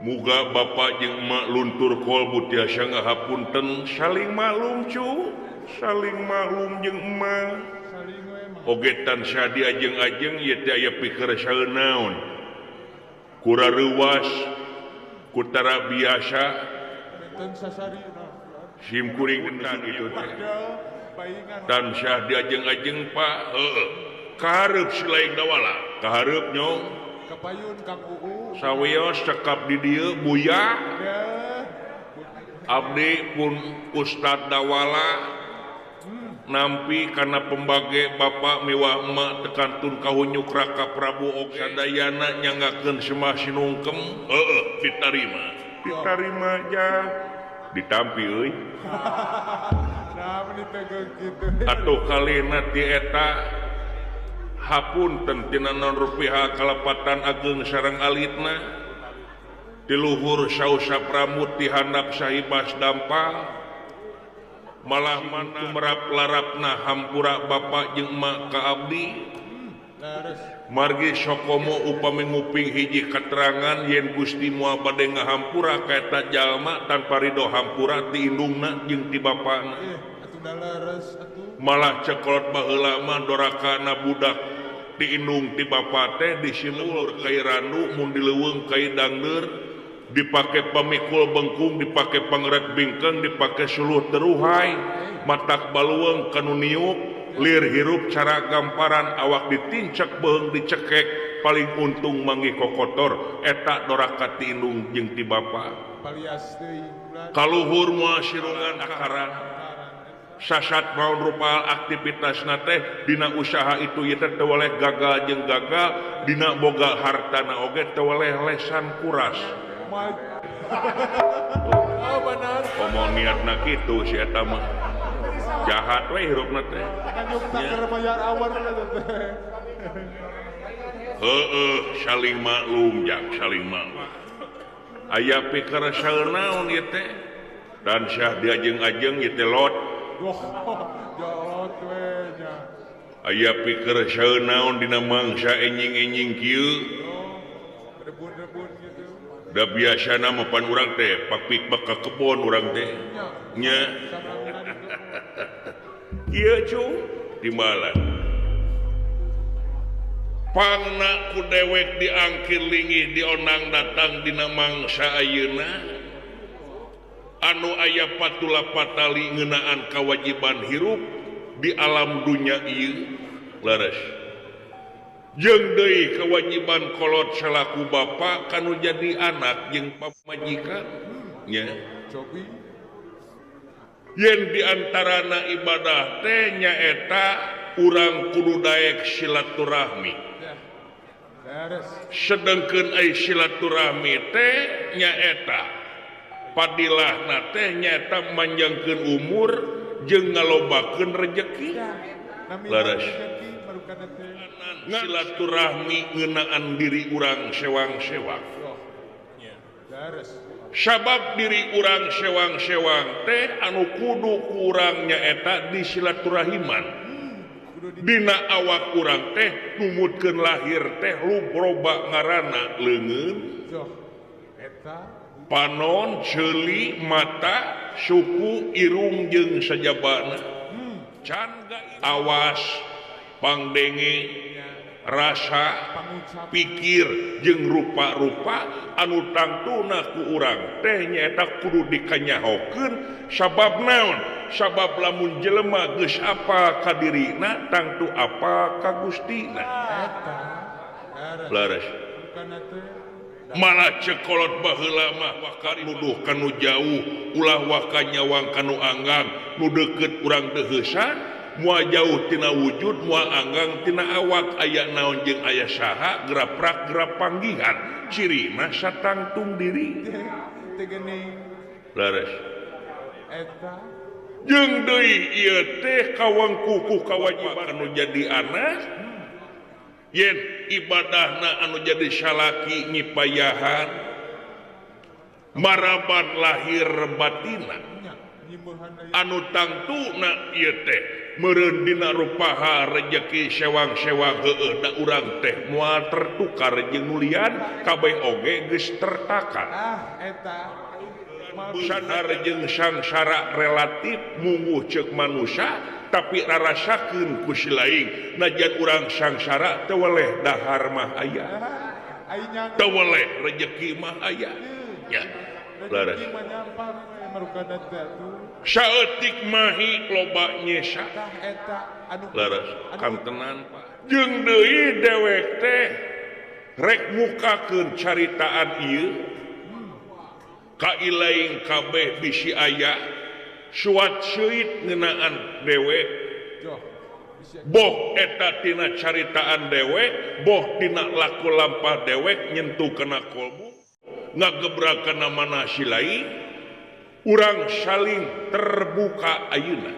Muga Bapak jeung emak luntur kolbu tiasa ngahapunten saling maklum cu saling maklum jeung emak oge tansah diajeng-ajeng ieu teh aya pikersaleun naon kura reuwas kutara biasa sim kuring gentan itu teh tansah diajeng-ajeng Pak heueuh kahareup si laing dawala kahareup nyong Kapayun Kang Uu sawios cekap di dieu buya abdi pun Ustad Dawala nampi karena pembage bapak miwah emak tekantun kahunyuk Raka Prabu oge sadayana nyanggakeun semah sinungkem heueuh ditarima ditarima ja ditampi euy nah meni tegeung kitu atuh kalina ti eta hapunten tina naon rupiah kalepatan ageng sareng alitna ti luhur sausap rambut di handap sahibas dampal malah mana merap larapna hampura bapak jeung emak ka abdi margi sokomo upami nguping hiji keterangan yen Gusti moal bade ngahampura ka eta jalma tanpa ridho hampura ti indungna jeung ti bapana malah cekolot baheula mah dorakana budak ti indung ti bapa teh disilulur kai randu mun dileuweung kai dangdeur dipake pamikul bengkung dipake pangret bingkeng dipake suluh teruhai matak baluweung kanu niuk lir hirup cara gamparan awak ditincek beung dicekek paling untung manggih kokotor eta doraka ti indung jeung ti bapa kaluhur moal sirungan akaran sasat maun rupa aktivitas teh dina usaha itu ieu teh teu weleh gagal jeung gagal dina boga hartana oge teu weleh lesan kuras. Komo niatna kitu si eta mah jahat we hirupna teh. Heueuh saling maklum jang saling maklum. Aya pikersaleun naon ieu teh tansah diajeng-ajeng ieu teh lot. Aya pikersaleun naon dina mangsa enjing-enjing kieu. Da biasana mah pan urang teh pakpik bak ka kebon urang teh nya. Kieu cu timbalan. Pangna ku dewek diangkir linggih dionang datang dina mangsa ayeuna anu aya patula patali ngeunaan kawajiban hirup di alam dunya ieu leres. Jeung deui kewajiban kolot salaku bapa kanu jadi anak jeung pamajikan nya. Yen diantarana ibadah teh nyaeta urang kudu daek silaturahmi. Sedengkeun ai silaturahmi teh nyaeta padilahna teh nyaeta manjangkeun umur jeung ngalobakeun rejeki. Leres. Silaturahmi ngeunaan diri urang sewang-sewang. Sabab diri urang sewang-sewang teh anu kudu ku urang nyaeta di silaturahiman. Dina awak urang teh numutkeun lahir teh loba ngaranna leungeun, panon, ceuli, mata, suku, irung jeung sajabana. Can awas pangdenge, rasa, pikir jeung rupa-rupa anu tangtuna ku urang teh nyaeta kudu dikanyahokeun sabab naon? Sabab lamun jelema geus apa ka dirina tangtu apa ka Gustina. Leres. Malah cekolot baheula mah waka nuduh kanu jauh ulah waka nyawang kanu anggang nu deukeut urang deuheusan moal jauh tina wujud moal anggang tina awak aya naon jeung aya saha graprak grap panggihan ciri mah satangtung diri. Leres. Jeung deui ieu teh kawangku ku kawajiban anu jadi anak yen ibadahna anu jadi salaki nyipayahan maraban lahir batina anu tangtuna ieu teh meureun dina rupaha rejeki sewang-sewang heueuh da urang teh moal tertukar jeung nu lian kabeh oge geus tertakar. Ah eta sadar jeung sangsara relatif mungguh ceuk manusia tapi rarasakeun ku si lain najan urang sangsara teu weleh dahar mah aya teu weleh rejeki mah aya ya laras saeutik mahi loba nyesa laras kantenan jeung deui dewek teh rek mukakeun caritaan ieu ka ilaing kabeh bisi aya suat seuit ngeunaan dewek boh eta tina caritaan dewek boh tina laku lampah dewek nyentuh kana kolbu ngagebrak kana mana si lain urang saling terbuka ayeuna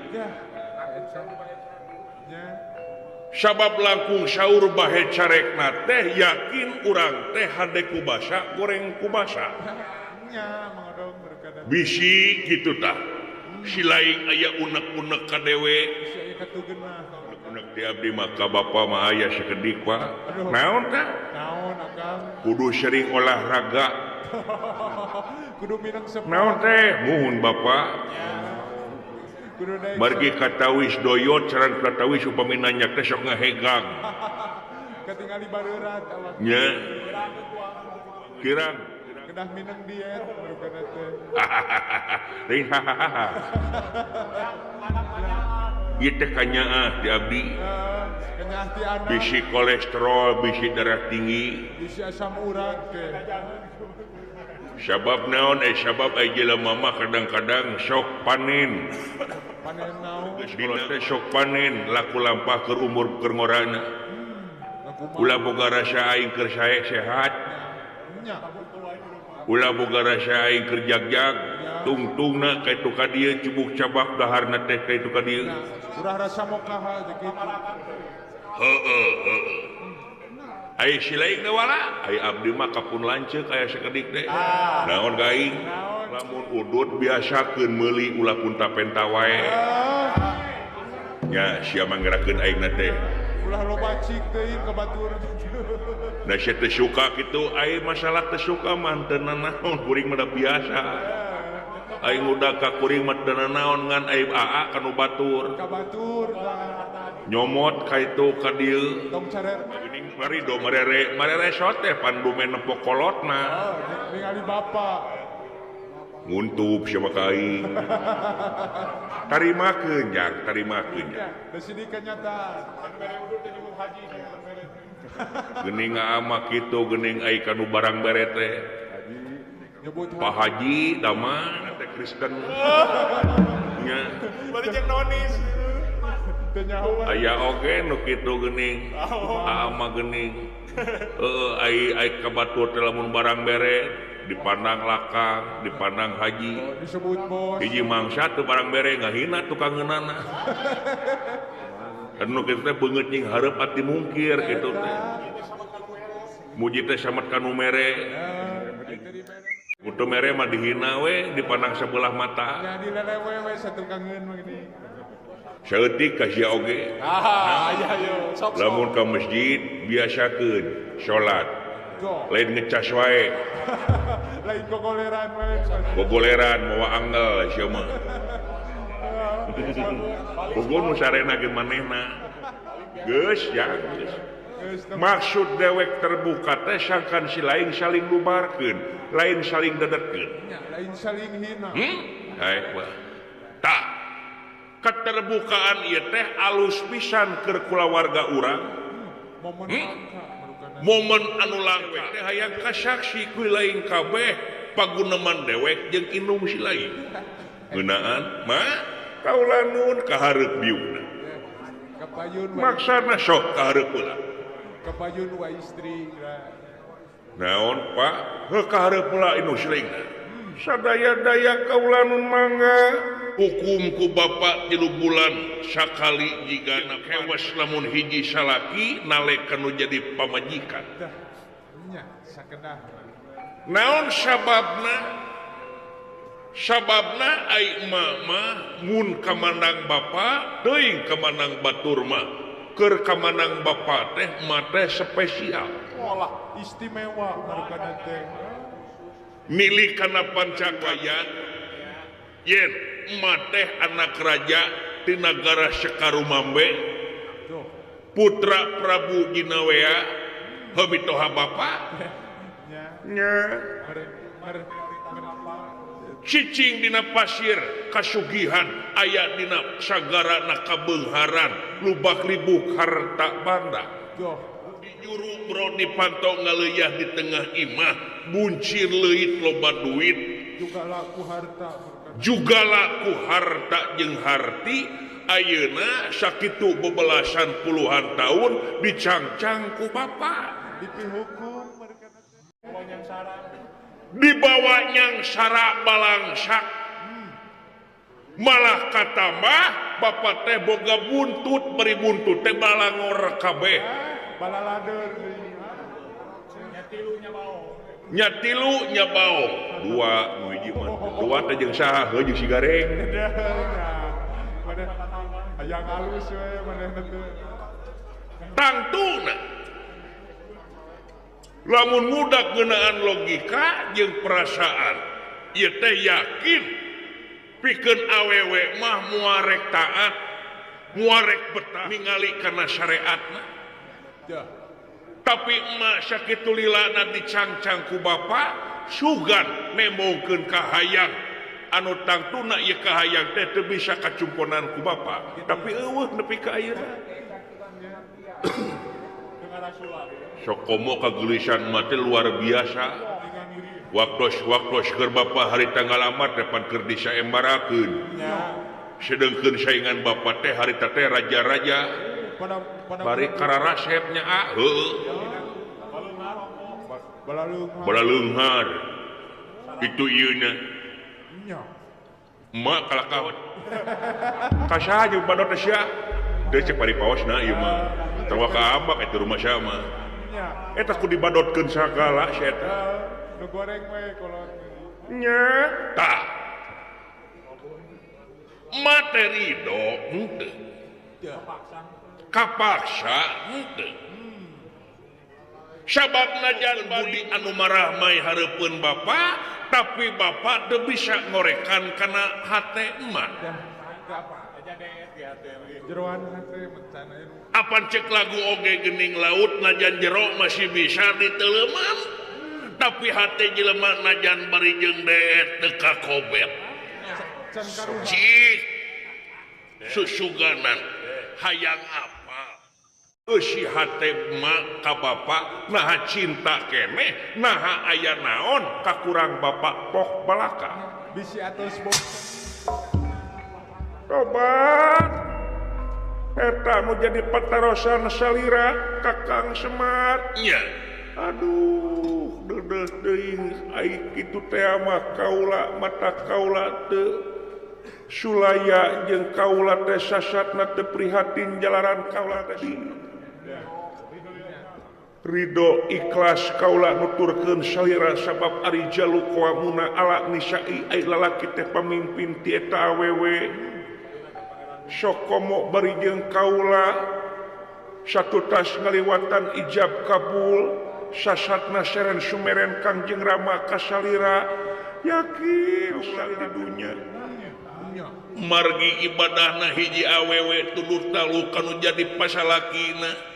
sabab langkung saur bahe carekna teh yakin urang teh hade ku basa goreng ku basa bisi kitu tah si lain aya unek-unek ka dewe unek di abdi mah ka bapa mah aya sakedik Pak naon tah naon akang kudu sering olahraga kudu minang sepuluh naon teh muhun bapak margi katawis doyot sareng katawis upami nanya teh sok ngahegang katingali bareurat awak nya kirang kedah minang diet marukana teh lain hahaha ieu teh kanyaah di abdi kanyaah ti anak bisi kolesterol bisi darah tinggi bisi asam urat teh sabab naon sabab ai jelema mah kadang-kadang sok panen panen naon dina teh sok panen laku lampah keur umur keur ngorana ulah boga rasa aing keur sae sehat ulah boga rasa aing keur jagjag tungtungna ka itu ka dieu cubuk cabak daharna teh ka itu ka dieu urah rasa mokaha teh kitu heueuh heueuh ai si lain wala ai abdi mah kapun lanceuk aya sakedik teh naon ka aing lamun udut biasakeun meuli ulah punta-penta wae nya sia manggerakeun aingna teh ulah loba cik teuing ka batur da sia teu suka kitu ai masalah teu suka mah teu nanaon kuring mah da biasa aing udah ka kuring mah teu nanaon ngan ai aa ka nu batur ka batur nyomot ka itu ka dieu tong carer geuning marido marere marere sote pandume nempo kolotna ningali bapa nguntup sia mah ka aing tarimakeun jang tarimakeun jang da sini kenyataan geuning ama kitu geuning ai ka nu barang bere teh Pak Haji dama teh Kristen nya bari jeung nonis aya oge nu kitu geuning ama geuning heueuh ai ai ka batur teh lamun barang bere dipandang lakang dipandang haji disebut bos hiji mangsa teu barang bere ngahina tukang ngeunana anu kitu teh beungeut nying hareup ati mungkir kitu teh muji teh samet ka nu mere Mutu mere mah dihina we dipandang sebelah mata nya dilelewe we satukangeun mah gini saeutik ka sia oge ah aya yo lamun ka masjid biasakeun salat lain ngecas wae lain gogoleran wae gogoleran mawa angel sia mah Puguh nu sarena ge manehna geus ya geus maksud dewek terbuka teh sangkan si lain saling lubarkeun lain saling dedetkeun lain saling hina tah keterbukaan ieu teh alus pisan keur kulawarga urang momen anu langka teh hayang kasaksi ku lain kabeh paguneman dewek jeung indung si lain ngeunaan mah kaula nun ka hareup diukna maksana sok ka hareup heula kapayun wa istri naon Pak heuh ka hareup heula indung si lain sadaya-daya kaula nun mangga hukum ku bapak 3 bulan sakali jigana kewas lamun hiji salaki nalek nu jadi pamajikan nya sakedah naon sababna Sababna ai mama mun kamanang bapa teuing kamanang batur mah. Keur kamanang bapa teh mah teh spesial. Olah istimewa margana teh. Milih kana pancakayan yen emak teh anak raja di nagara Sekarumambe putra Prabu Jinawea habitoha bapa nya cicing dina pasir kasugihan aya dina sagara na kabeungharan lubak libuk harta banda dijuru bro dipanto ngaleuya di tengah imah buncir leuit loba duit juga laku harta jeung harti ayeuna sakitu bebelasan puluhan tahun dicangcang ku bapa dibawa nyangsara balangsak malah katambah bapak teh boga buntut beri buntut teh balangor kabeh nya tilu nya baong dua nu hiji mah dua teh jeung saha heuh jeung si Gareng hayang alus we manehna teh tangtuna lamun muda ngeunaan logika jeung perasaan ieu teh yakin pikeun awewe mah moal rek taat moal rek betah ningali kana syariatna. Tapi emak sakitu lilana dicangcang ku bapa sugan nembongkeun kahayang anu tangtuna ieu kahayang teh teu bisa kacumponan ku bapa tapi eueuh nepi ka ayeuna. Sokomo kageulisan mah teh luar biasa. Waktos-waktos keur bapa harita ngalamar depan keur disaembarakeun. Sedengkeun saingan bapa teh harita teh raja-raja. Bari kararasep nya ah heueuh. Balaleunghar. Itu ieu nya. Emak kalakah. Ka saha jeung badot teh sia? Teu cek bari paosna ieu mah. Tawa ka ambak eta rumah sia mah. Eta ku dibadotkeun sagala sia eta. Nu goreng we kolot. Nya tah. Materi do henteu. Kapaksa henteu. Sababna jan budi anu marahmai hareupeun bapa, tapi bapa teu bisa ngorekan kana hate emak. Apan cek lagu oge gening laut najan jero masih bisa diteleman, tapi hate jelema najan bari jeung deet teu kakobet. Cik susuganan hayang apa eusi hate emak ka bapa naha cinta keneh naha aya naon kakurang bapak pok balaka bisi atos tobat eta nu jadi patarosan salira Kakang Semar nya aduh deudeuh teuing ai kitu teh mah kaula mata kaula teu sulaya jeung kaula teh sasatna teu prihatin jalaran kaula teh ridho ikhlas kaula nuturkeun salira sabab ari jalu qawamuna ala nisa'i ai lalaki teh pamimpin ti eta awewe sokomo bari jeung kaula satutas ngaliwatan ijab kabul sasatna seren sumeren Kangjeng Rama kasalira yakin di dunya margi ibadahna hiji awewe tudur talu kanu jadi pasalakina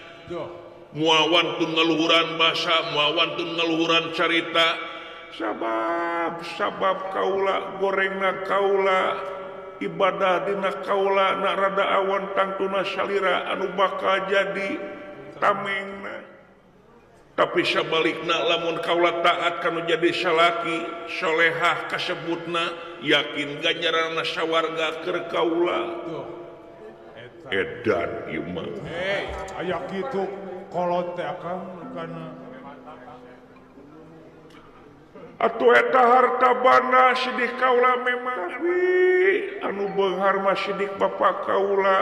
muawan tun ngaluhuran basa muawan tun ngaluhuran carita sabab sabab kaula gorengna kaula ibadah dina kaula na rada awan tangtuna salira anu bakal jadi tamengna tapi sabalikna lamun kaula taat kanu jadi salaki solehah kasebutna yakin ganjaranna sawarga keur kaula edan ieu mah aya kitu kolot teh akang kana atuh eta harta banda sidik kaula memang tapi anu beunghar mah sidik bapa kaula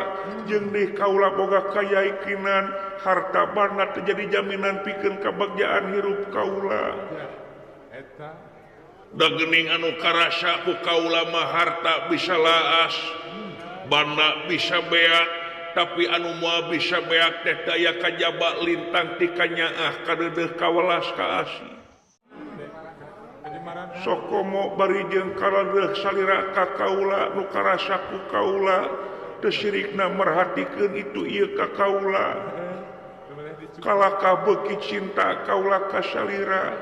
jeung deui kaula boga kayakinan harta banda teu jadi jaminan pikeun kabagjaan hirup kaula eta Da geuning anu karasa ku kaula mah harta bisa laas, banda bisa beak, tapi anu moal bisa beak teh daya kajaba lintang ti kanyaah kadeudeuh kawelas ka asih. Sokomo bari jeung kaladeuh salira ka kaula nu karasa ku kaula teu sirikna merhatikeun itu ieu ka kaula. Kalakah beuki cinta kaula ka salira.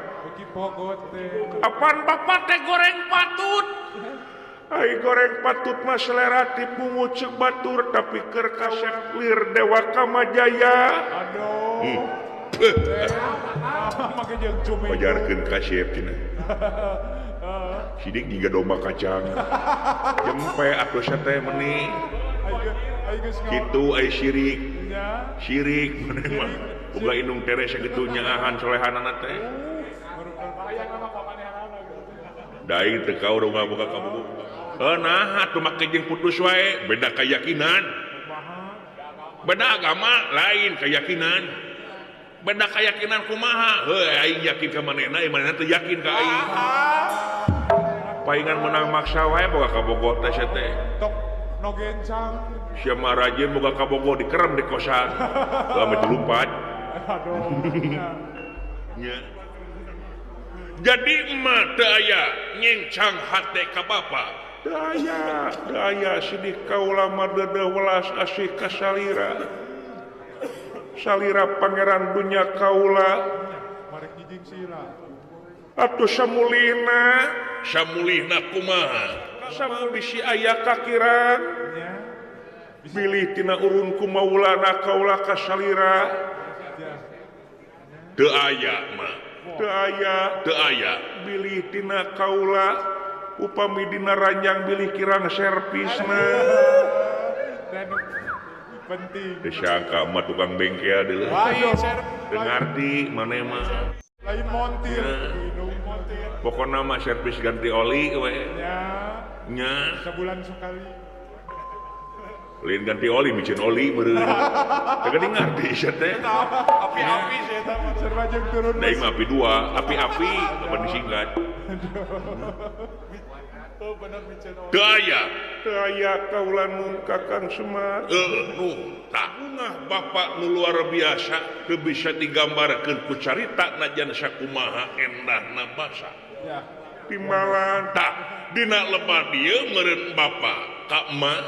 Apaan bapak teh goreng patut? Ai goreng patut mah selera tipu ceuk batur tapi keur kasep lir Dewa Kamajaya. Aduh. Make jeung cumi. Pajarkeun kasep cenah. Sidik jiga domba kacang. Jempe atuh teh meuni. Kitu ai sirik. Sirik maneh mah. Boga indung tere sakitu nyaahan solehanana teh. Daing teu kaurung buka ka buku. Nah atuh make jeung putus wae, beda keyakinan. Beda agama lain keyakinan. Beda keyakinan kumaha? Heuh aing yakin ka manehna, manehna teu yakin ka aing. Paingan menang maksa wae boga kabogoh teh sia teh. Tok no gencang. Sia mah rajin boga kabogoh dikerem di kosan. Lama dilumpat. Aduh. Nya. Jadi emak teu aya nyencang hate ka bapa. Teu aya, teu aya sidih kaula mah deudeuh welas asih ka salira. Salira pangeran dunya kaula. Marek nyijing sira. Atuh samulihna, samulihna kumaha? Samulih si aya kakiran. Bilih tina urun ku maulana kaula ka salira. Teu aya mah. Teu aya, teu aya. Bilih tina kaula upami dina ranjang bilih kirang servisna. Penting. Teu sangka mah tukang bengkel deuleu. Teu ngarti maneh mah. Lain montir. Pokona mah servis ganti oli we. Nya. Sebulan sekali. Lain ganti oli, micin oli meureun. Teu geuning ngarti sia teh. Api-api sia eta mah serba jeung turun. Da ieu mah api dua, api-api kapan disingkat. Oh bener micin oli. Teu aya, teu aya kaula nu Kakang Semar. Nu tah bungah bapak nu luar biasa teu bisa digambarkeun ku carita najan sakumaha endahna basa. Ya. Timbalan tah dina lebat dieu meureun bapak ka emak.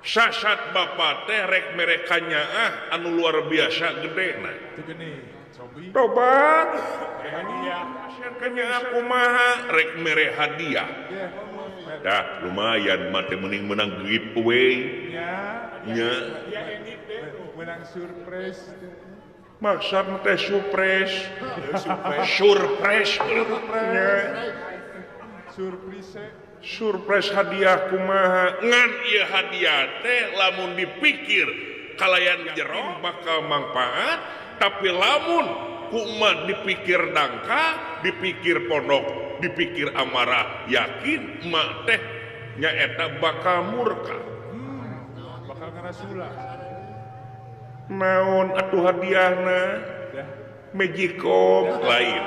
Sasat bapak teh rek mere kanyaah anu luar biasa gedena. Tobat. Kanyaah kumaha rek mere hadiah. Dah lumayan mah teh mending menang giveaway. Nya. Menang surprise. Maksud teh surprise. Surprise. Surprise. Surprise hadiah kumaha ngan ieu hadiah teh lamun dipikir kalayan jero bakal manfaat tapi lamun kumaha dipikir dangka dipikir pondok dipikir amarah yakin emak teh nyaeta bakal murka bakal ngarasula naon atuh hadiahna magicom lain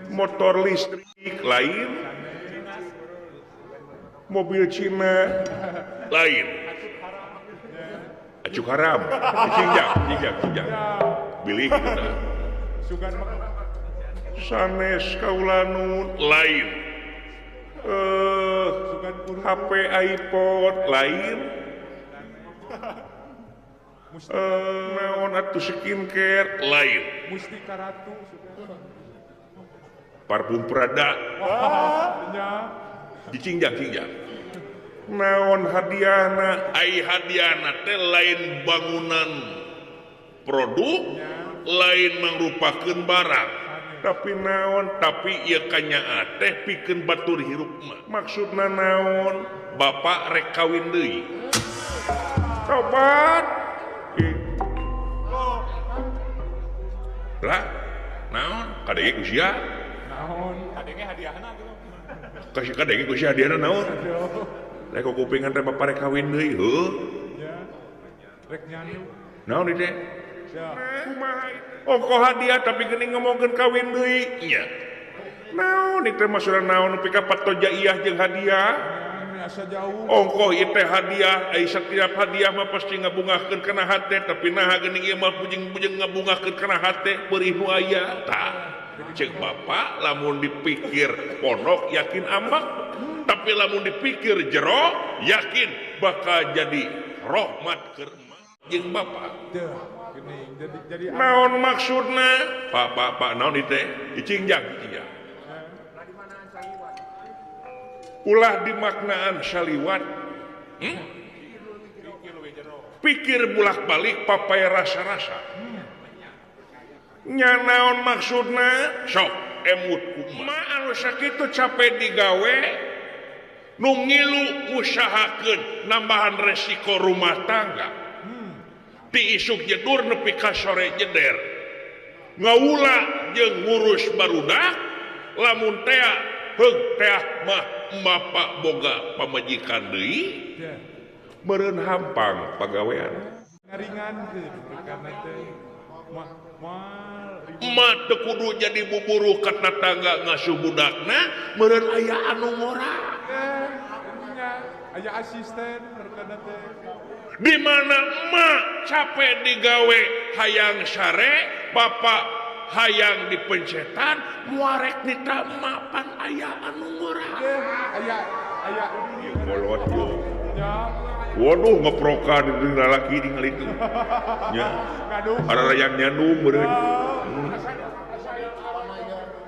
motor listrik lain mobil Cina lain acuk haram cingjang cingjang cingjang bilih gitu sanes kaula nun lain HP iPod lain naon atuh skincare lain Mustika Ratu parfum Prada dicingjang cingjang naon hadiahna ai hadiahna teh lain bangunan produk lain mangrupakeun barang tapi naon tapi ieu kanyaah teh pikeun batur hirup mah maksudna naon bapak rek kawin deui tobat lah naon kadenge ku sia naon kadenge hadiahna gitu kasih kadenge ku sia hadiahna naon rek kupingan teh bapak rek kawin deui heuh rek nyanyi naon ieu teh kumaha ongko hadiah tapi geuning ngomongkeun kawin deui nya Naon itu maksudna naon nepi ka patojaiyah jeung hadiah? Ongkoh ieu teh hadiah, ai setiap hadiah mah pasti ngabungahkeun kana hate, tapi naha geuning ieu mah bujeng-bujeng ngabungahkeun kana hate perih nu aya. Tah, ceuk bapak lamun dipikir pondok yakin ambek, tapi lamun dipikir jero yakin bakal jadi rahmat keur emak jeung bapak. Naon maksudna? Pak pak pak naon ieu teh? Icing jang, icing jang. Ulah dimaknaan saliwat. Pikir bulak-balik papai rasa-rasa. Nya naon maksudna? Sok emut kumaha anu sakitu capek digawe nu ngilu usahakeun nambahan resiko rumah tangga. Ti isuk jedur nepi ka sore jeder. Ngawula jeung ngurus barudak lamun tea heug teah mah bapak boga pamajikan deui meureun hampang pagawean emak teu kudu jadi buburuh ka tatangga ngasuh budakna meureun aya anu ngora aya asisten teh di mana emak capek digawe hayang sare bapak hayang dipencetan muarek nita mapan aya anu ngora aya aya kolot yo waduh ngeproka di lalaki ningali itu nya ararayang nyandung meureun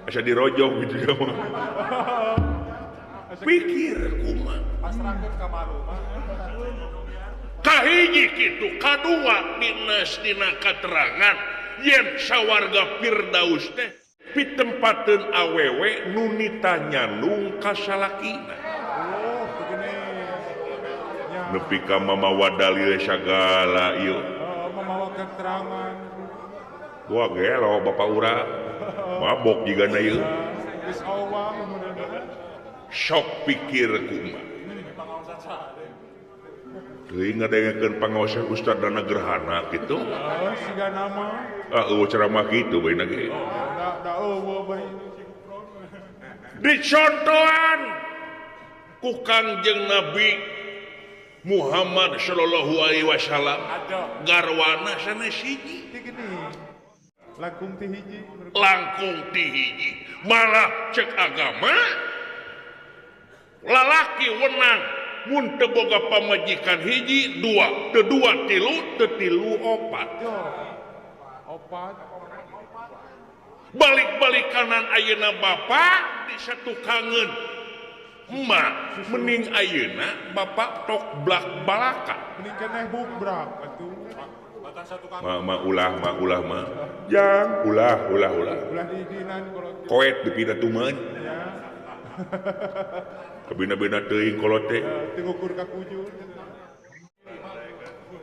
asa dirojong gitu ya mah pikir kumaha pasrahkeun ka malu mah kahiji kitu kadua dinas dina katerangan yen sawarga Firdaus teh pitempateun awewe nu nita nyandung ka salakina. Oh, begini. Nepi ka mamawa dalil sagala ieu. Mamawa keterangan. Wah gelo bapak urang. Mabok jigana ieu. Geus awang sok pikir kumaha. Teuing ngadengekeun pangaosan Ustaz Dana Gerhana kitu. Siga nama. Ah, eueuh ceramah kitu bae na ge. Da eueuh bae. Dicontohan ku Kangjeng Nabi Muhammad sallallahu alaihi wasallam. Garwana sanes hiji. Langkung ti hiji. Langkung ti hiji. Malah cek agama lalaki wenang mun teu boga pamajikan hiji dua, teu dua tilu, teu tilu opat. Opat. Balik-balik kanan ayeuna bapak di satukangeun emak, mending ayeuna bapak tok blak balaka. Mending keneh bubrak atuh. Ma ma ulah ma ulah ma. Jang ulah ulah ulah. Ulah didinan kolot. Koet dipina tuman. Kabina-bina teuing kolot teh. Teu ngukur ka kujur.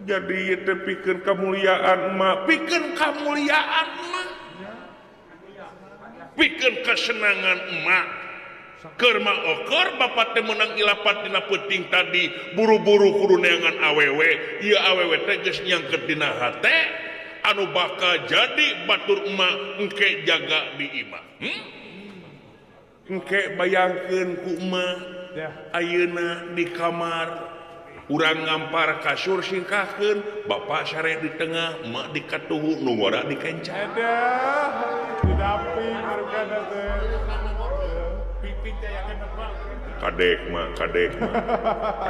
Jadi ieu teh pikeun kamuliaan emak, pikeun kamuliaan emak. Pikeun kesenangan emak. Keur mah oker bapak teh meunang ilapat dina peuting tadi buru-buru kudu neangan awewe. Ieu awewe teh geus nyangket dina hate anu bakal jadi batur emak engke jaga di imah. Engke bayangkeun ku emak ayeuna di kamar urang ngampar kasur singkahkeun bapak sare di tengah emak di katuhu nu ngora di kenca. Edah didamping hargana teh. Kadek mah, kadek mah,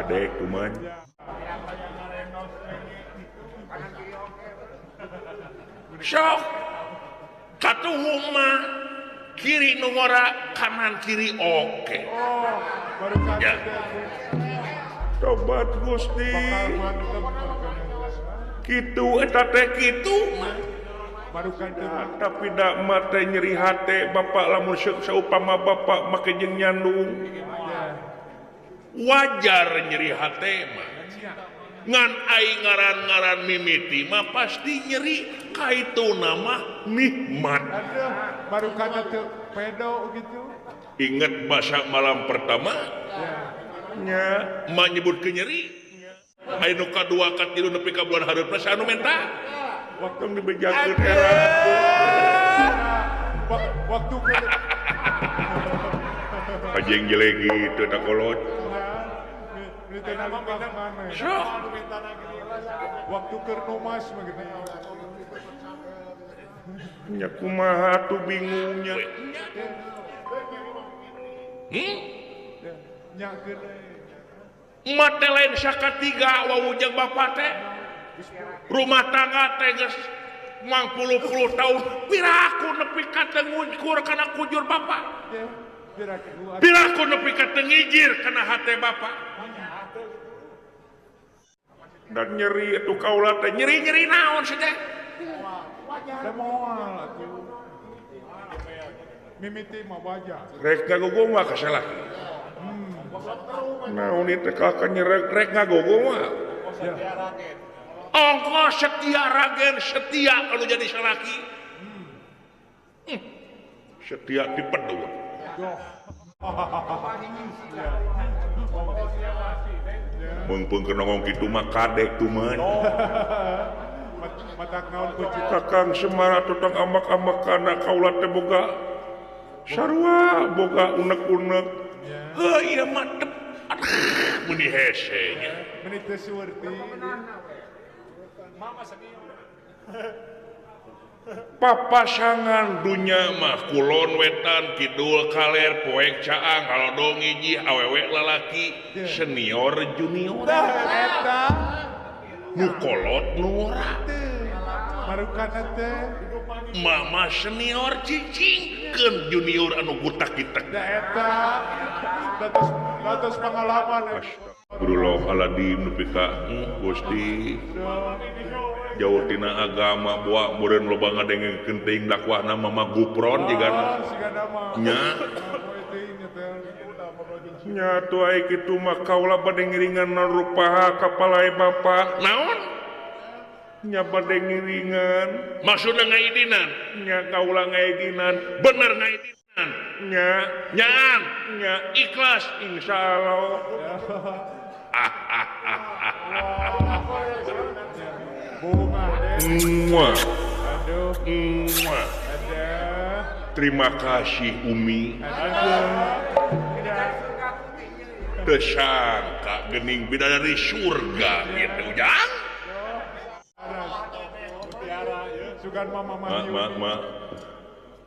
kadek kumaha. Sok katuhu mah kiri nu ngora kanan kiri oke. Ya. Tobat Gusti. Kitu eta teh kitu mah. Tapi dak mah teh nyeri hate bapak lamun saupama bapak make jeung nyandung. Wajar nyeri hate mah. Ngan ai ngaran-ngaran mimiti mah pasti nyeri kaituna mah nikmat. Aduh, baru kana teu pedo gitu. Ingat bahasa malam pertama? Nya, mah nyebutkeun nyeri. Aya nu kadua katilu nepi ka bulan hareupna anu menta. Waktu dibejakeun era. Waktu Kajeng jelek gitu tak kolot. Sok. Waktu keur numas mah gini. Nya kumaha tuh bingungnya. Nya keun. Mate lain sakatiga wawujang bapak teh. Rumah tangga teh geus 40 tahun piraku nepi ka teu ngukur kana kujur bapak. Piraku nepi ka teu ngijir kana hate bapak. Dan nyeri atuh kaula teh nyeri-nyeri naon sih teh? Da moal atuh. Mimiti mah wajar. Rek ngagogo mah ka salaki. Naon ieu teh ka nyerek rek ngagogo mah. Ongko setia ragen setia kalau jadi salaki. Setia di pedut. Mengpeng keur nongong kitu mah kadek tuman. Kakang Semar tutang amak-amak kana kaula teh boga sarua boga unek-unek. Heuh ieu mah tep. Meuni hese nya. Meuni teu suwerti. Papasangan dunya mah kulon wetan kidul kaler poek caang halodong hiji awewe lalaki senior junior eta nu kolot nu ora marukana teh mama senior cicingkeun junior anu gutak kitek da eta datos pengalaman. Astagfirullahaladzim nepi ka Gusti jauh tina agama buah meureun loba ngadengekeun teuing dakwahna mama Gupron jigana nya nya atuh ai kitu mah kaula bade ngiringan rupaha ka palae bapa naon nya bade ngiringan maksudna ngaidinan nya kaula ngaidinan bener ngaidinan nya nyaan nya ikhlas insyaallah. Muah. Muah. Terima kasih Umi. Tersangka gening bidadari surga gitu jang. Ma ma ma.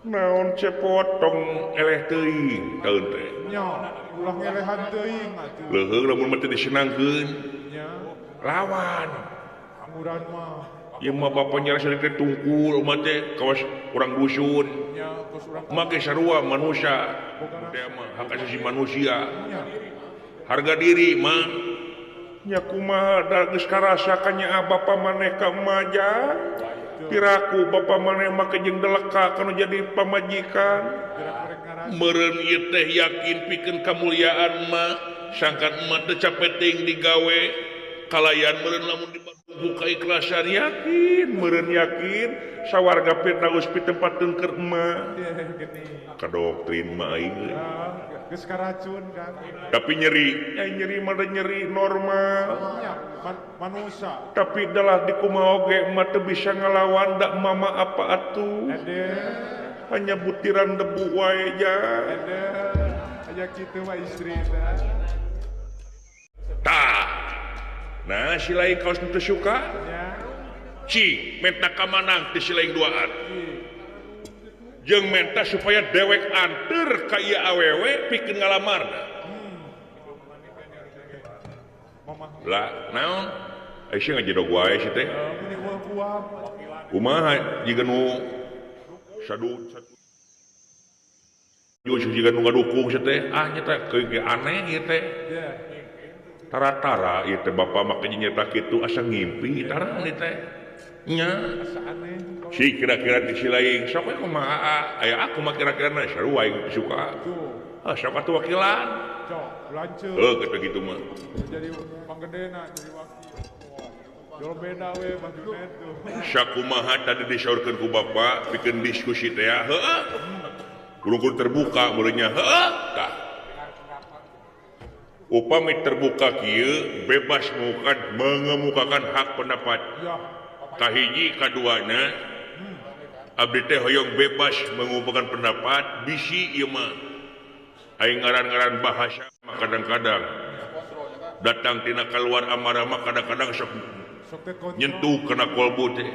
Naon cepotong eleh teuing taun teh. Nya, ulah ngelehan teuing atuh. Leuheung lamun mah teu disenangkeun. Nya. Lawan. Anguran mah. Ieu mah bapa nyarasa teh tungkul umat teh kawas urang dusun. Nya, kos urang. Make sarua manusia. Teh mah hak asasi manusia. Harga diri mah. Nya kumaha da geus karasa ka nyaah bapa maneh ka emak jang. Piraku bapa maneh make jeung deleka kanu jadi pamajikan. Meureun ieu teh yakin pikeun kamulyaan mah sangkan emak teh capek teuing digawe kalayan meureun lamun dibuka ikhlasan yakin meureun yakin sawarga Firdaus pitempatkeun keur emak. Kadoktrin mah aing euy. Geus karacun kan. Tapi nyeri, nyeri mah nyeri normal. Manusia. Tapi dalah dikumaha oge emak teu bisa ngalawan da mama apa atuh. Hanya butiran debu wae ja. Aya kitu mah istri teh. Tah. Nah, si lain kaos nu teu suka. Ci, menta kamanang ti si lain duaan. Jeung menta supaya dewek anter ka ieu awewe pikeun ngalamarna. Lah, naon? Ai sia ngajedog wae si teh. Kumaha jiga nu sadu jiga nu ngadukung si teh. Ah nya teh keuing aneh ieu teh. Tara-tara ieu teh bapa make nyeta kitu asa ngimpi tara ieu teh. Nya si kira-kira di si lain sok we kumaha aya aku mah kira-kira na sarua aing suka. Ah sok atuh wakilan. Cok, lanceuk. Heuh kitu gitu mah. Jadi panggedena jadi wakil. Jol beda we bajunet tuh. Sakumaha tadi disaurkeun ku bapa pikeun diskusi teh heuh. Kudu terbuka meureun nya heuh tah. Upami terbuka kieu bebas mengemukakan hak pendapat. Ya. Kahiji kaduana Abdi teh hoyong bebas mengungkapkan pendapat bisi ieu mah. Aing ngaran-ngaran bahasa mah kadang-kadang datang tina keluar amarah mah kadang-kadang sok nyentuh kana kolbu teh.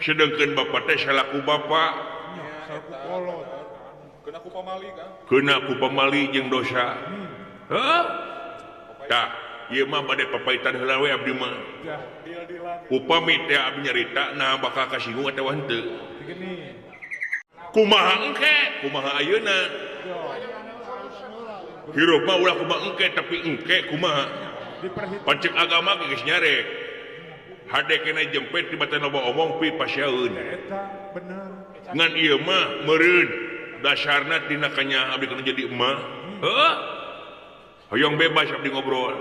Sedengkeun bapak teh salaku bapak kena ku pamali kan? Kena ku pamali jeung dosa. Heuh? Tah, ieu mah bade papaitan heula we abdi mah. Upami teh abdi nyarita nah bakal kasinggung atawa henteu. Kumaha engke? Kumaha ayeuna? Hirup mah ulah kumaha engke tapi engke kumaha? Pancek agama ge geus nyarek. Hade kena jempet tibatan loba omong pi pasieun. Ngan ieu mah meureun dasarna tina kanya abdi kana jadi emak. Heuh? Hoyong bebas abdi ngobrol.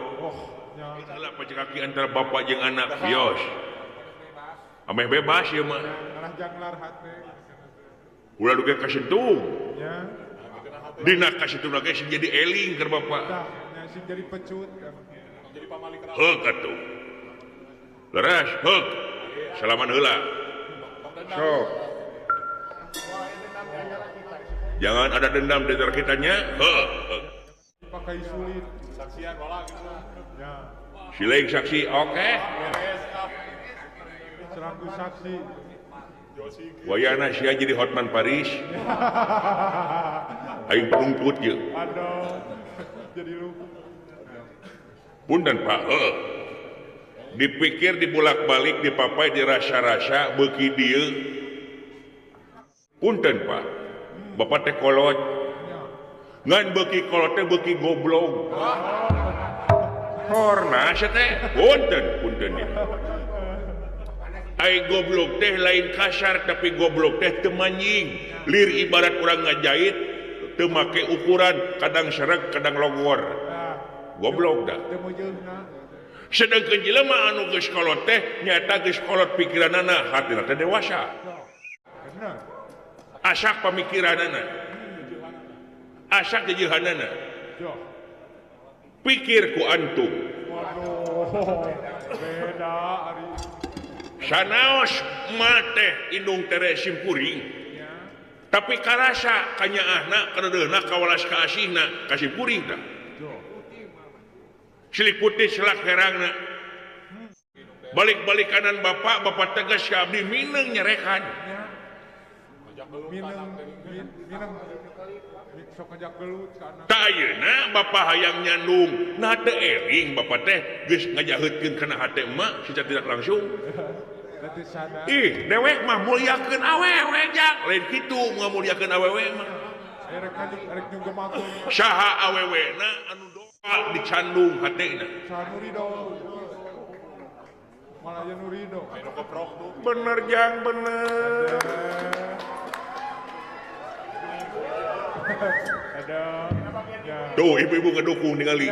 Itulah pacek kaki antara bapak jeung anak. Yos. Ameh bebas ieu mah. Ulah duka kasentung. Dina kasentung lagi sing jadi eling keur bapak. Sing jadi pecut. Heuk atuh. Leres, heuk. Salaman heula. Sok. Jangan ada dendam di antara kitanya. Heuk. Pakai sulit. Saksian wala gitu. Ya. Siling saksi, oke. Selaku saksi. Wayana sia jadi Hotman Paris. Aing penuntut ye. Aduh. Jadi lu. Punten Pak, heeh. Dipikir dibulak-balik dipapai dirasa-rasa beuki dieu. Punten Pak. Bapak teh kolot. Ngan beuki kolot teh beuki goblok. Horna sia teh. Punten, punten ieu. Ai goblok teh lain kasar tapi goblok teh teu manjing. Lir ibarat urang ngajait teu make ukuran, kadang sereg, kadang logor. Goblok dah. Sedangkan jelema anu geus kolot teh nyata geus kolot pikiranana, hatina teh dewasa. Asak pamikiranana. Asak jejeuhanana. Pikir ku antum. Waduh, beda ari. Sanaos mate indung tere simkuring. Tapi karasa kanyaahna kadeudeuhna kawalas ka asihna ka simkuring tah. Silik putih selak herangna. Balik-balik kanan bapak, bapak tegas ka abdi mineng nyerekan. Tah ayeuna bapak hayang nyandung, nah teu eling bapak teh geus ngajaheutkeun kana hate emak secara tidak langsung. Ih, dewek mah mulyakeun awewe jang, lain kitu ngamuliakeun awewe mah. Saha awewena anu doa dicandung hatena. Bener jang bener. Tuh ibu-ibu ngedukung ningali.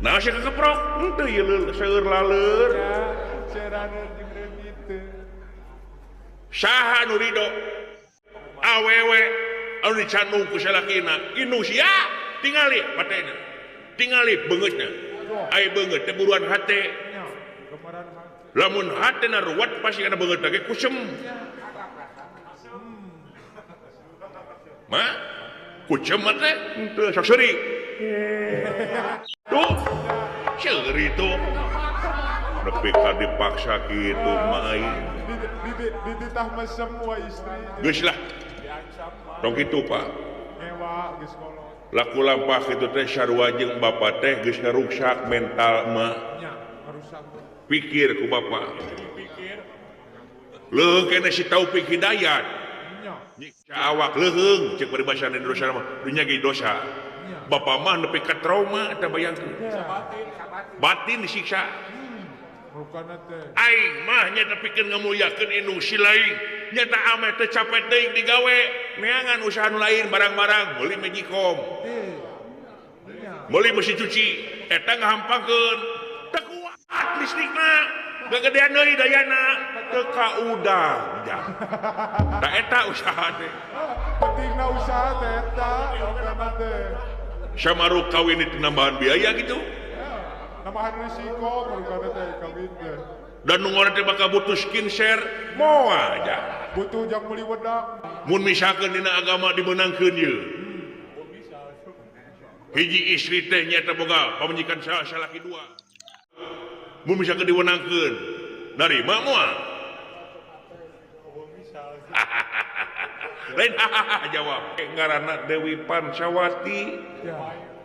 Nah sia kekeprok henteu ieu seueur laleur. Saha nu rido? Awewe anu dicandung ku salakina. Indung sia tingali patena. Tingali beungeutna. Ai beungeut teh buruan hate. Lamun hatena ruwet pasti kana beungeutna ge kusem. Ma kucem teh henteu sok seuri. Tuh seuri tuh. Nepi ka dipaksa kitu mah aing. Dititah mesem wa istri. Geus lah. Tong kitu Pak. Laku lampah kitu teh sarua jeung bapa teh geus ngaruksak mental mah. Pikir ku bapa. Leuh kene si Taufik Hidayat. Nyiksa awak leuheung cek paribasa Indonesia mah dunya ge dosa. Bapa mah nepi ka trauma eta bayangkeun. Batin disiksa. Aing mah nya tepikeun ngamuliakeun indung si lain. Nyata ameh teh capek deui digawe neangan usaha nu lain barang-barang meuli magicom. Meuli mesin cuci eta ngahampakeun. Teu kuat listrikna. Gagedean deui dayana teu kaudang. Da eta usaha teh. Pentingna usaha teh eta teh. Samaru kawin itu nambahan biaya gitu. Nambahan risiko merukana teh kawin teh. Dan nu ngora teh bakal butuh skincare moal aja. Butuh jang meuli wedak. Mun misalkeun dina agama dimeunangkeun ieu. Hiji istri teh nyaeta boga pamajikan salaki dua. Mun misalkeun diwenangkeun narima moal? Lain jawab. Ngaranna Dewi Pancawati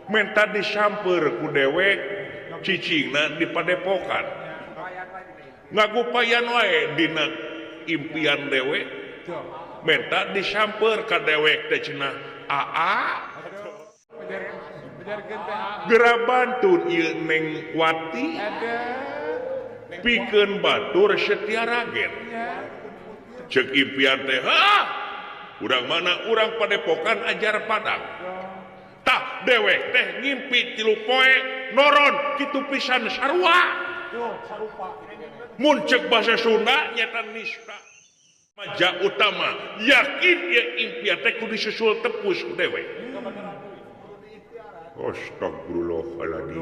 menta disamper ku dewek cicingna di padepokan. Ngagupayan wae dina impian dewek menta disamper ka dewek teh cenah aa geura bantun ieu Neng Wati pikeun batur setia ragen ceuk impian teh hah urang mana urang padepokan ajar Padang tah dewek teh ngimpi 3 poe noron kitu pisan sarua mun ceuk bahasa Sunda nyata nista maja utama yakin ieu impian teh kudu disusul tepus ku dewek. Astagfirullahaladzim.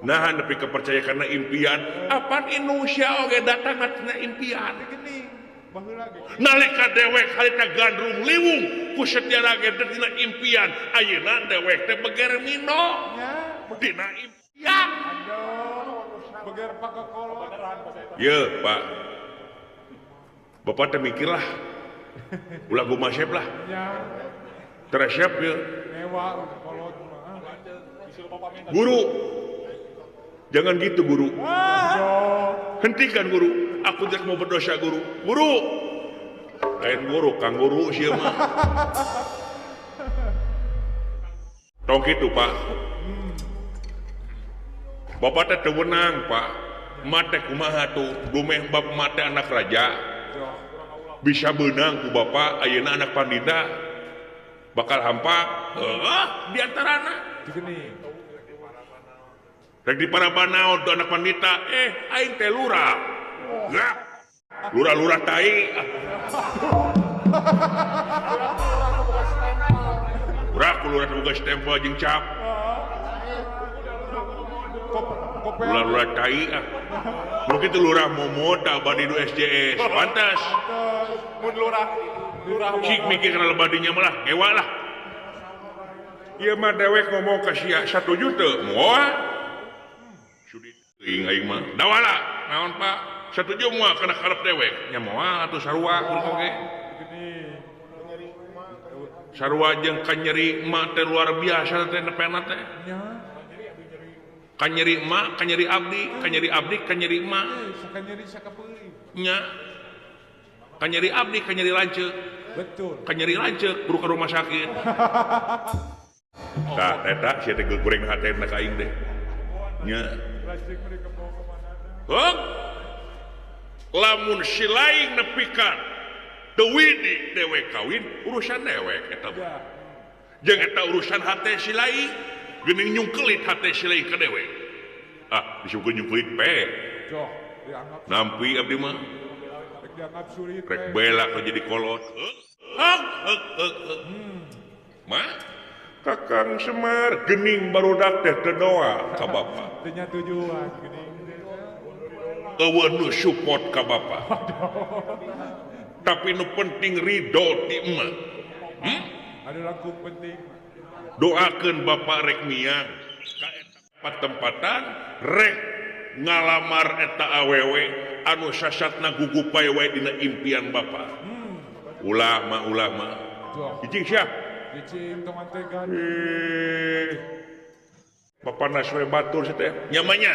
Nah nepi kepercaya karena impian apaan Indonesia oge datang tina impian. Nalika dewek harita gandrung liwung ku setia ragen teh tina impian ayeuna dewek teh beger mino dina impian. Beger pakekolot. Ye, Pak. Bapak teh mikirlah. Ulah gumasep lah. Teresep ya. Guru. Jangan gitu, guru. Hentikan, guru. Aku tidak mau berdosa, guru. Guru. Lain guru, kang guru sih mah. Tong kitu, Pak. Bapak teh teu wenang, Pak. Mate kumaha tuh? Dumeh bab mate anak raja. Bisa beunang ku bapak ayeuna anak pandita bakal hampa. Heuh, di antarana. Rek di parabanaon tuh anak pandita, aing teh lurah. Lah. Lurah-lurah tai. Lurah ku lurah boga stempel jeung cap. Lurah-lurah tai ah. Mun kitu lurah momot abadi du SJS. Pantas. Mun lurah lurah cik mikir kana lebadinya malah ngewa lah. Ieu mah dewek ngomong ka sia satuju teu? Moal. Sudi teuing aing mah. Dawala. Naon Pak? Satuju moal kana karep dewek? Nya moal atuh sarua kudu oge. Sarua jeung kanyeri emak teh luar biasa teh nepena teh. Kanyeri emak, kanyeri abdi, kanyeri abdi, kanyeri emak. Kanyeri sakapeuli. Nya. Kanyeri abdi, kanyeri lanceuk. Betul. Kanyeri lanceuk kudu ka rumah sakit. Tah eta sia teh goreng hatena ka aing teh. Nya. Heuh. Lamun si lain nepikan teu widi dewek kawin urusan dewek eta mah. Jeung eta urusan hate si lain. Geuning nyungkelit hate si lain ka dewek. Ah, disebutkeun nyungkelit pe. Nampi abdi mah. Rek bela ka jadi kolot. Hek hek hek. Ma, Kakang Semar geuning barudak teh teu doa ka bapa. Teu nya tujuan geuning. Eueuh nu support ka bapa. Tapi nu penting ridho ti emak. Anu langkung penting. Doakeun bapak rek miang ka eta patempatan rek ngalamar eta awewe anu sasatna gugupay wae dina impian bapak. Ulah mah ulah mah. Cicing sia. Cicing tong antegan. Bapak naswe batur sia teh. Nyamanya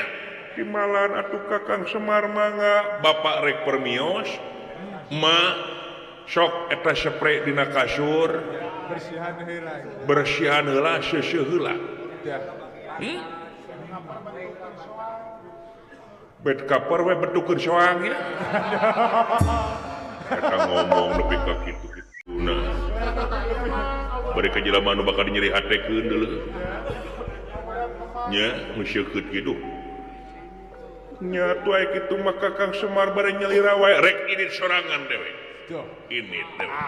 dimalan atuh Kakang Semar mangga bapak rek permios ma sok eta spray dina kasur. Bersihan heula. Bersihan heula seuseuh heula. Bed cover we bentukeun soang ya. Eta ngomong nepi ka kitu kituna. Bari ka jelema nu bakal nyeri hatekeun deuleu. Nya nu seukeut kitu. Nya tuh aya kitu mah Kakang Semar bari nyalira wae rek indit sorangan dewek. Ini dewek.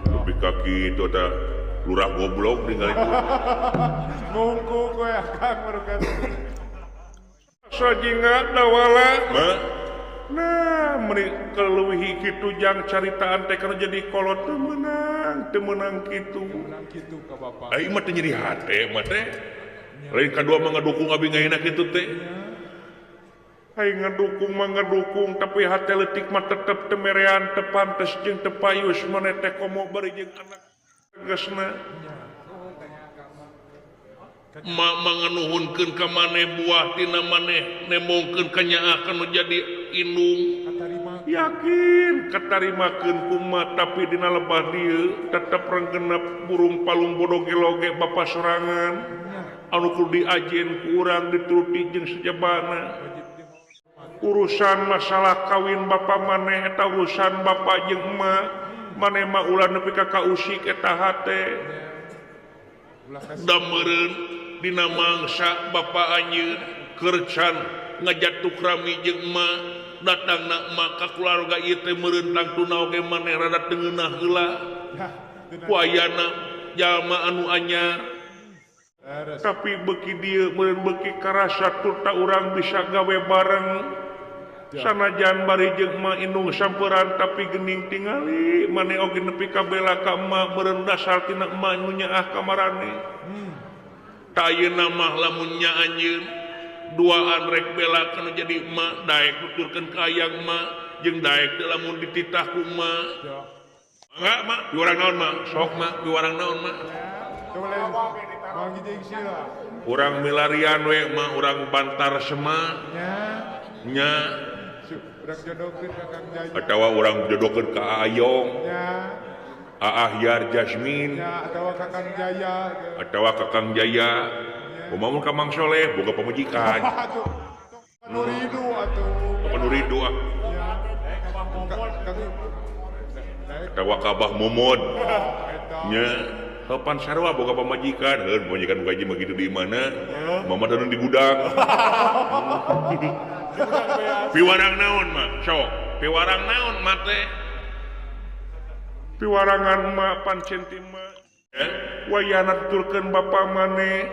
Lebih kaki itu ada Lurah goblok tinggal itu. Ngungkung we akang merukan. Sajinga dawala. Nah, meni keleuwihi kitu jang caritaan teh kana jadi kolot teu meunang kitu. Meunang kitu ka bapak. Ai mah teu nyeri hate mah teh. Lain kadua mah ngadukung abi ngahina kitu teh. Ai ngadukung mah ngadukung tapi hate leutik mah tetep teu merean teu pantes jeung teu payus maneh teh komo bari jeung anak tegasna. Ma manganuhunkeun ka maneh buah tina maneh nemongkeun kanyaah kanu jadi indung yakin katarimakeun kumaha tapi dina lebah dieu tetep renggenep burung palung bodo geloge bapa sorangan anu kudu diajen ku urang dituruti jeung sejabana urusan masalah kawin bapa maneh eta urusan bapa jeung emak maneh mah ulah nepi ka kausik eta hate da meureun dina mangsa bapa anjeun kercan ngajatuk rami jeung emak datangna emak ka keluarga ieu teh meureun tangtuna oge maneh rada teu ngeunah heula ku ayana jalma anu anyar tapi beuki dieu meureun beuki karasa turta urang bisa gawe bareng sanajan bari jeung emak indung samperan tapi geuning tingali maneh oge nepi ka bela ka emak meureun dasar tina emak nu nyaah ka marane ta ayeuna mah lamun nya anjeun duaan rek bela kana jadi emak daek nuturkeun ka hayang emak jeung daek teh lamun dititah ku emak mangga mak piwarang naon mak sok mak piwarang naon mak urang milarian we mak urang bantar sema nya urang jodohkeun ka Kang Jaya atawa urang jodohkeun ka Ayong Ahyar Jasmine atawa ka Kang Jaya atawa ka Kang Jaya kumaha ka Mang Soleh boga pamajikan nu ridu atuh nu ridu ah atawa ka Abah Momod nya kapan sarua boga pamajikan heuh pamajikan gaji mah kitu di mana mama teh di gudang piwarang naon mah sok piwarang naon mah teh piwarangan mah pancen ti mah wayahna tuturkeun bapa maneh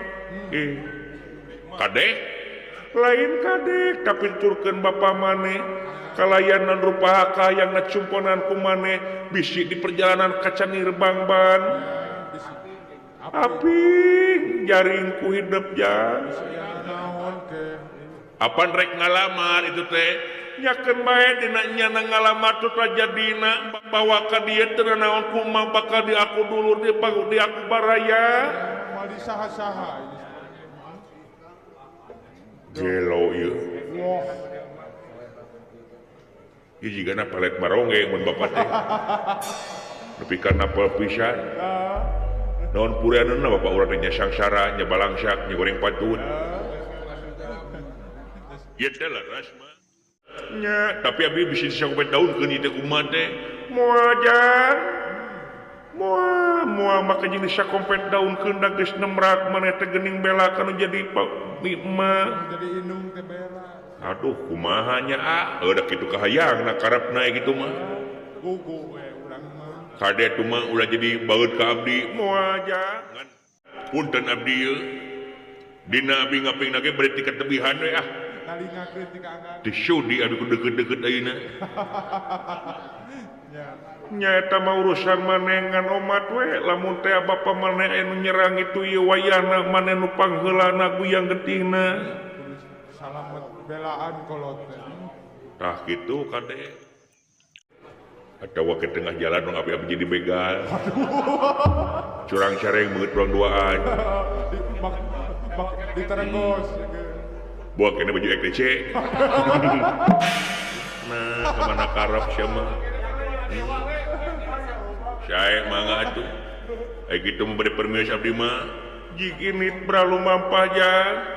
kadek lain kadek tapi tuturkeun bapa maneh kalayanan rupa hayang ngacumponan ku maneh bisi di perjalanan kacanir bangban aping jaring ku hidup jang apan rek ngalamar itu teh nyakeun bae dina nyana ngalamar teh jadina bawa ka dieu teu naon kumaha bakal di aku dulur di aku baraya moal di saha-saha gelo ieu ieu jigana palet maronge mun bapak teh nepi ka napel pisan naon purianna bapak urang teh nya sangsara nya balangsak nya goreng patut ieu teh leres mah nya tapi abi bisa disangkupet daun keun ieu teh kumaha teh moal jang moal moal make jeung disakompet daun keun da geus nemrak maneh teh geuning bela kana jadi emak jadi indung teh bela aduh kumaha nya ah da kitu kahayangna karepna kitu mah gugu we urang mah kade mah ulah jadi baeud ka abdi moal jang punten abdi ieu dina abdi ngapingna ge bari tiketebihan we ah teu sudi abdi ku deukeut-deukeut ayeuna nyaeta mah urusan maneh ngan omat we lamun teh bapa maneh anu nyerang itu ieu wayahna maneh nu pangheulana guyang getihna salamet belaan kolot teh tah kitu kade atawa ke tengah jalan dong abi-abi jadi begal curang careng beungeut urang duaan diterenggos bawa kene baju EKC nah kemana karep sia mah sae mangga atuh ai kitu mah bade permios abdi mah jig init beralu mampah jang